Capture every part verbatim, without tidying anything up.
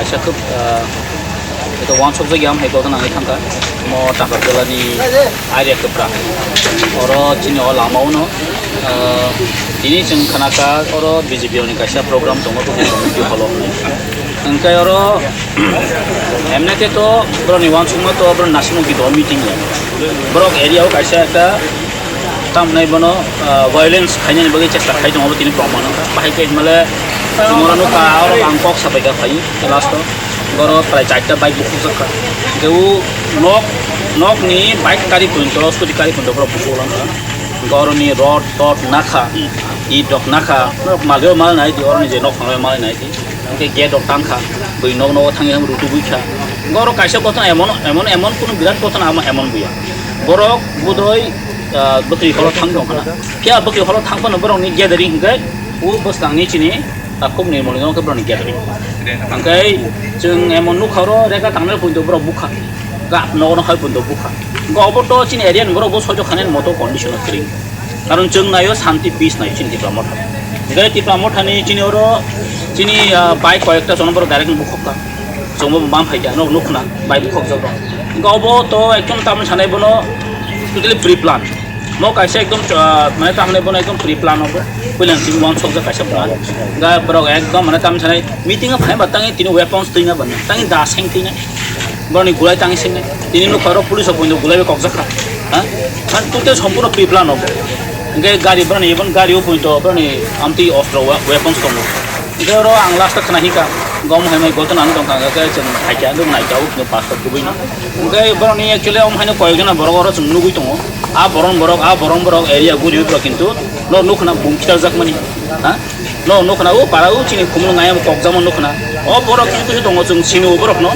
Kaisa khub, ah, eto wansukjak yang hai koto nangwi thangkha. Mo Takarjala ni area kwpra. Oro chini o lama uno, ah, tini chwng khanakha oro B J P ni kaisa program tongo, Bwkhwrwi Community Hall o hwnwi. Hwnkhe oro, emne khe to borokni wansukma to borok nasimung khe do meeting ya. Borok area o kaisa ekta tamnai bono, ah, violence khainani bagwi chesta khai tongo, abo tini proman wngkha. Bahai khe hinmale chwng oro nukha, oro ang kok sapai kha phai last o. Borok prai charta bike bukhukjak kha. Hwnkhe o nok, nokni bike kari punto, scooty kari punto borok bukhuk langkha. Hwnkhe oroni rod, rod nakha, it rok nakha, norok malio mal nai di, oroni je nok phanglai mal nai di. Hwnkhe gate rok tang kha, bui nok nogo thangwi thangwi rutugwi kha. Hwnkhe oro kaisa kothon emon, emon, emon kunu birat kothon ama emon buya. Borok budoi, ah, bwkri holo thang tong khana. Phiya bwkri holo thang phano borokni gathering hwnkhe o bwskangni chini takhuk nirmoli no khe borokni gathering. Hwnkhe chwng emon nukha oro rega tangnai punto borok bukha. Gap nogo no hai punto bukha. Hwnkhe obo to chini area ni borok bo soitok khanani moto condition o kwrwi. Karon chwng naio shanti peace naio chini Tipra Motha. Hwnkhe Tipra Motha ni chini oro chini, ah, bike koyekta jono borok direct bukhok kha. Chwngbo bam phaikha, nok nukna, bai bukhokjak rok. Hwnkhe obo to ekdom tamni sanai bono totally pre-plan. Mo kaisa ekdom, ah, mane tamni bono ekdom pre-plan obo. Puilan simi wansokjak kaisa plan. Hwnkhe borok ekdom mane tamni sanai meeting o phai ba tangwi tini weapons twina ba tangwi da seng twina. Borokni gulai tangwi seng nai. Tini nukha oro police o poito gulai bai kokjak kha. Ha? Man totally sompurno pre-plan obo. Hwnkhe gari borokni ebon gari o poito borokni amtwi ostro wa-, weapons tongo. Hwnkhe oro ang last o khna hika, gom hai mai goto nang tongkha, hwnkhe chwng haikha, nung naikha, o khe pastor kubui no. Hwnkhe borokni actually omo haino koyekjona borok oro chwng nugui tongo. A boron borok, a boron borok area guri borok kintu no nukhna bum khitarjak mani. Ha? No nukhna o para o chini khumulwng ayang kokjakma nukhna. O borok kintu se tongo chwng sini o borok no.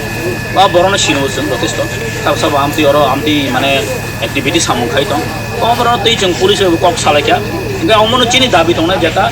Ba borok no sini o chwng jotesto. Sabo sabo amtwi oro amtwi mane activity samung khai tong. O borok no twi chwng police bai kok salaikha. Hwnkhe omo no chini dabi tongnai jeta.